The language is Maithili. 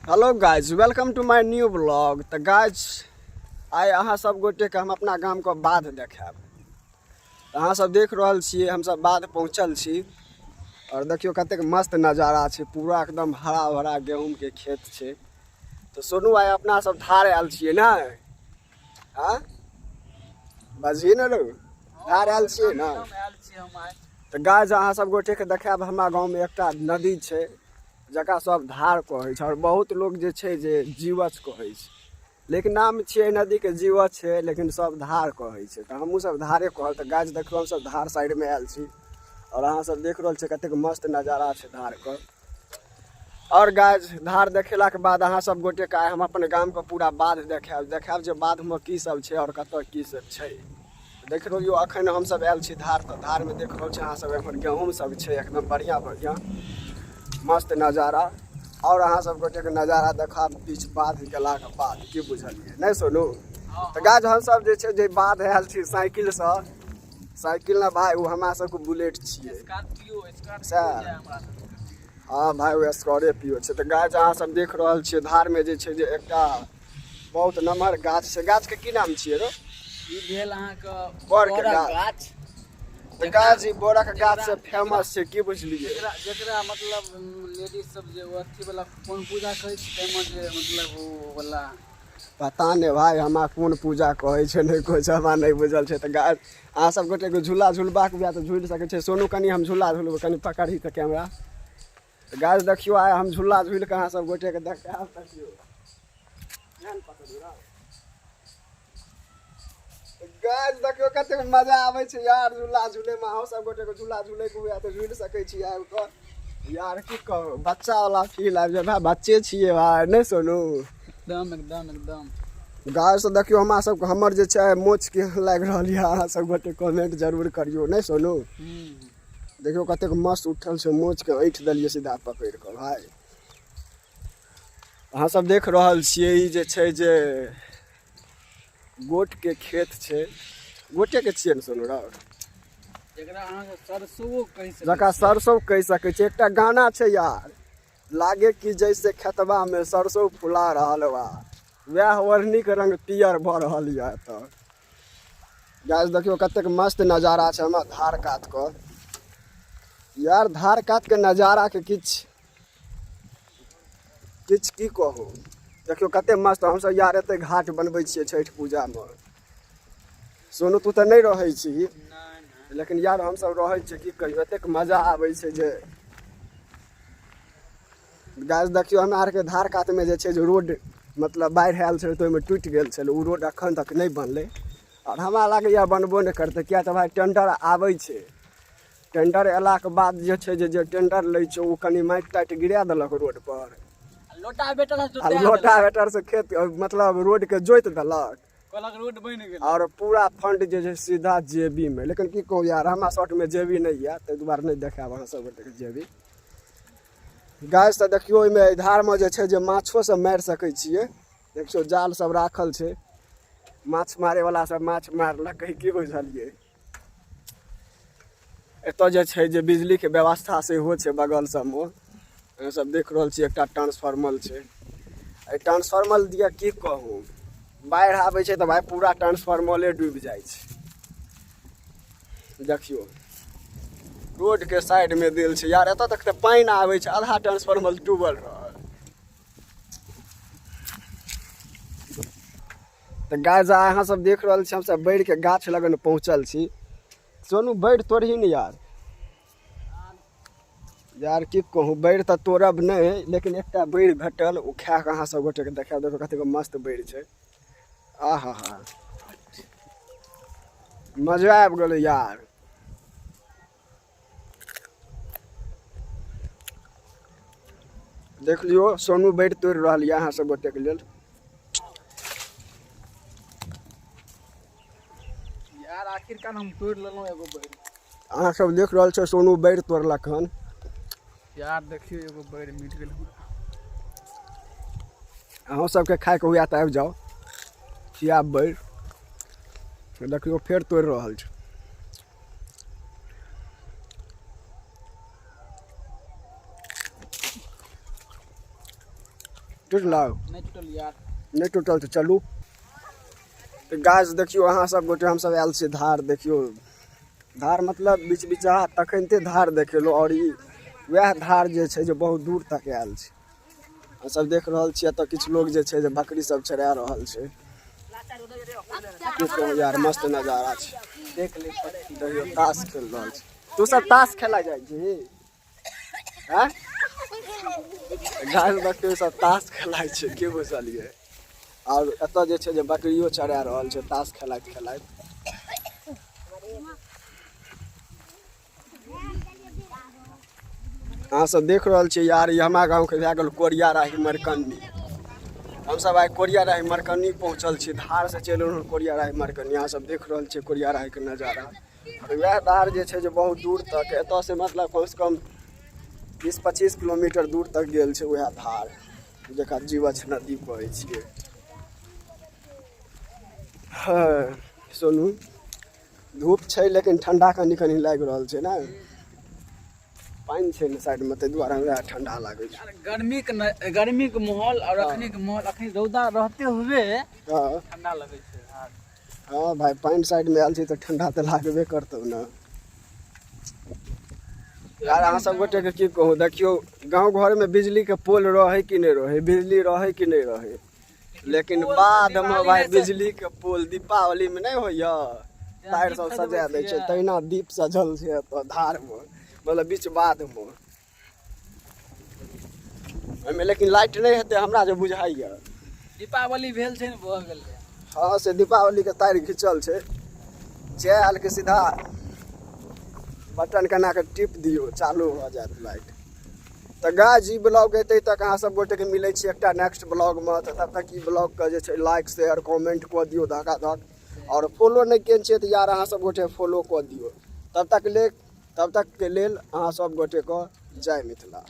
Hello guys, welcome to my new blog. तऽ गाइज, आइ अहाँ सब गोटेके हम अपना गामके बाध देखायब। तऽ अहाँ सब देख रहल छियै, हमसब बाध पहुँचल छी आओर देखियौ कतेक मस्त नजारा छै। पूरा एकदम हरा भरा गहूँमके खेत छै। तऽ सोनू, आइ अपना सब धार आयल छियै ने? आँ, बजही ने रौ, धार आयल छियै ने? तऽ गाइज, अहाँ सब गोटेके देखायब, हमरा गाँवमे एकटा नदी छै जकरा सब धार कहै छै आओर बहुत लोक जे छै जे जीवछ कहै छै, लेकिन नाम छियै एहि नदीके जीवछ छै, लेकिन सब धार कहै छै, तऽ हमहूँ सब धारे कहब। तऽ गाछ देखियौ, हमसब धार साइडमे आयल छी आओर अहाँ सब देख रहल छियै कतेक मस्त नजारा छै धारके। आओर गाछ धार देखेलाके बाद अहाँ सब गोटेके आइ हम अपन गामके पूरा बाध देखायब, देखायब जे बाधमे की सब छै आओर कतऽ की सब छै। देख रहलियौ, अखन हमसब आयल छी धार। तऽ धारमे देख रहल छी अहाँ सब, एम्हर गहूँम सब छै, एकदम बढ़िआँ बढ़िआँ मस्त नजारा। आओर अहाँ सब गोटेके नजारा देखाब बीच बाध गेलाके बाद, की बुझलियै नहि सोनू? तऽ गाछ, हमसब जे छै जे बाध आयल छी साइकिलसँ, साइकिल ने भाय, ओ हमरा सबके बुलेट छियै। सएह, हँ भाय, ओ स्कॉर्पियो छै। तऽ गाछ, अहाँ सब देख रहल छियै, धारमे जे छै जे एकटा बहुत नमहर गाछ छै। गाछके की नाम छियै रो? ई भेल अहाँके बड़के बड़क गाछ। गाछ। तऽ गाछ ई बोरक गाछ से फेमस छै, की बुझलियै? जेकरा जेकरा मतलब लेडीज सब जे ओ अथी वाला कोन पूजा करै छै, ताहिमे जे मतलब ओ वाला। पता नहि भाय, हमरा कोन पूजा कहै छै, नहि कहै छै, हमरा नहि बुझल छै। तऽ गाछ, अहाँ सब गोटेके झूला झुलबाक हुए तऽ झूलि सकै छै। सोनू, कनि हम झूला झुलबै, कनि पकड़ही तऽ कैमरा। तऽ गाछ देखियौ, आइ हम झूला झूलि कऽ अहाँ सब गोटेके देखायब। देखियौ, एहन पकड़ू रौ। गाछ देखियौ, कतेक मजा आबै छै यार झूला झूलैमे। अहूँ सब गोटेके झूला झूलैके हुए तऽ झूलि सकै छी आबि कऽ। यार, की कहू, बच्चा वाला फील आबि जाय भाय, बच्चे छियै भाय, नहि सोनू? एकदम एकदम एकदम। गाछ से देखियौ, हमरा सबके हमर जे छै मोछ केहन लागि रहल यऽ, अहाँ सब गोटे कमेंट जरूर करियौ, नहि सोनू? देखियौ, कतेक मस्त उठल छै मोछके, ऐंठ देलियै सीधा पकड़ि कऽ भाय। अहाँ सब देख रहल छियै, ई जे छै जे गोटके खेत छै। गोटेके छियै ने सोनू रौ? जकरा अहाँके सरसो कहि सकै। जकरा सरसो कहि सकै छै। एकटा गाना छै यार, लागे कि जैसे खेतबा में सरसो फुला रहल बा, वएह ओढ़नी के रंग पियर भऽ रहल यऽ एतऽ। गाइस, देखियौ कतेक मस्त नजारा छै हमर धार कात के। यार, धार कात के नजारा के किछु किछु की कहू। देखियौ कते मस्त। हमसब यार एते घाट बनबै छियै छठि पूजामे। सोनू, तू तऽ नहि रहै छी, लेकिन यार हमसब रहै छियै, की कहियौ, एतेक मजा आबै छै जे। गाइस देखियौ, हमरा आरके धार कातमे जे छै जे रोड मतलब बाढ़ि आयल छलै तऽ ओहिमे टूटि गेल छलै। ओ रोड एखन तक नहि बनलै आओर हमरा लागैए बनबो नहि करतै, किएक तऽ भाय टेंडर आबै छै। टेंडर अयलाके बाद जे छै जे जे टेंडर लै छै, ओ कनि माटि ताटि गिरा देलक रोडपर लोटा बेटर आ लोटा वेटर से खेत मतलब रोडके जोति देलक। कहलक रोड बनि गेल। आओर पूरा फंड जे छै सीधा जेबीमे। लेकिन की कहू यार, हमरा शॉर्टमे जेबी नहि यऽ, ताहि दुआरे नहि देखायब अहाँ सब गोटेके जेबी। गाइस, तऽ देखियौ, ओहिमे धारमे जे छै जे माछो सब मारि सकै छियै। देखियौ, जाल सब राखल छै, माछ मारे वाला सब माछ मारलक, की बुझलियै? एतऽ जे छै जे बिजलीके व्यवस्था सेहो छै बगल सबमे। अहाँ सब देख रहल छी, एकटा ट्रांसफार्मर छै। एहि ट्रांसफार्मर दिअ की कहू, बाढ़ि आबै छै तऽ भाय पूरा ट्रांसफार्मरे डूबि जाइ छै। देखियौ, रोडके साइडमे देल छै यार, एतऽ तक तऽ पानि आबै छै, आधा ट्रांसफार्मर डूबल रहल। तऽ गाइस, अहाँ सब देख रहल छी, हमसब बैरके गाछ लगन पहुँचल छी। सोनू, बैर तोड़ही ने यार। यार, की कहूँ, बैर तऽ तोड़ब नहि, लेकिन एकटा बैर भेटल, ओ खाए कऽ अहाँ सब गोटेके देखायब। देखो, कतेक मस्त बैर छै। आहा हा, मजा आबि गेलै यार। देख लियौ, सोनू बैर तोड़ि रहल यऽ अहाँ सब गोटेके लेल। यार, आखिरकार हम तोड़ि लेलहुँ एगो बैर। अहाँ सब देख रहल छियै, सोनू बैर तोड़लक हन। यार देखियौ, एगो बैर मिल गेल हमरा। अहूँ सबके खायके हुए तऽ आबि जाउ, खियाब बैर। देखियौ, फेर तोड़ि रहल छै। टूटलौ? नहि टूटल यार। नहि टूटल तऽ चलू। तऽ गाछ देखियौ अहाँ सब गोटे, हमसब आयल छियै धार। देखियौ धार मतलब बीच बीचा तखनते धार देखेलहुँ आओर ई वएह धार जे छै जे बहुत दूर तक आयल छै। अहाँ सब देख रहल छियै, एतऽ किछु लोग जे छै जे बकरी सब चरा रहल छै। की कहू यार, मस्त नजारा छै। देख ले पक्षी। देखियौ ताश खेल रहल छै। तू सब ताश खेला जाइ छी? आँय गाछ, देखियौ सब ताश खेलाइ छै, की बुझलियै? आओर एतऽ जे छै जे बकरियो चरा रहल छै ताश खेलाइत खेलाइत। अहाँ सब देख रहल छियै यार, ई हमरा गाँवके भए गेल कोरिया राही मरकन्नी। हमसब आइ कोरिया राही मरकन्नी पहुँचल छी। धारसँ चलि एलहुँ कोरिया राही मरकन्नी। अहाँ सब देख रहल छियै कोरिया राहीके नजारा आओर वएह धार जे छै जे बहुत दूर तक एतऽसँ मतलब कमसँ कम 20-25 किलोमीटर दूर तक गेल छै वएह धार, जकरा जीवछ नदी कहै छियै। हँ सोनू, धूप छै लेकिन ठण्डा कनि कनि लागि रहल छै ने। पानि छै ने साइडमे, ताहि दुआरे हमरा ठण्डा लागै छै। गर्मीके न गर्मीके माहौल आओर अखनीके माहौल, अखनी रौदा रहते हुए ठण्डा लगै छै। हँ भाइ, पानि साइडमे आयल छै तऽ ठण्डा तऽ लागबे करतौ ने यार। अहाँ सब गोटेके की कहू, देखियौ गाँव घरमे बिजलीके पोल रहै कि नहि रहै, बिजली रहै कि नहि रहै, लेकिन बादमे भाइ बिजलीके पोल दीपावलीमे नहि होइए, तार सब सजा दै छै, तहिना दीप सजल छै एतऽ धारमे, मतलब बीच बाधमे। ओहिमे लेकिन लाइट नहि हेतै हमरा जे बुझाइए। दीपावली भेल छै ने, भऽ गेलै। हँ, से दीपावलीके तार घिचल छै। जे आयल के सीधा बटन केना कऽ टिप दियौ, चालू भऽ जायत लाइट। तऽ गाइस, ई ब्लॉग एतै तक। अहाँ सब गोटेके मिलै छी एकटा नेक्स्ट ब्लॉगमे। तऽ तब तक ई ब्लॉगके जे छै लाइक, शेयर, कमेंट कऽ दियौ धका धक। आओर फॉलो नहि केने छियै तऽ यार अहाँ सब गोटे फॉलो कऽ दियौ। तब तक ले तब तकके लेल अहाँ सब गोटेके जय मिथिला।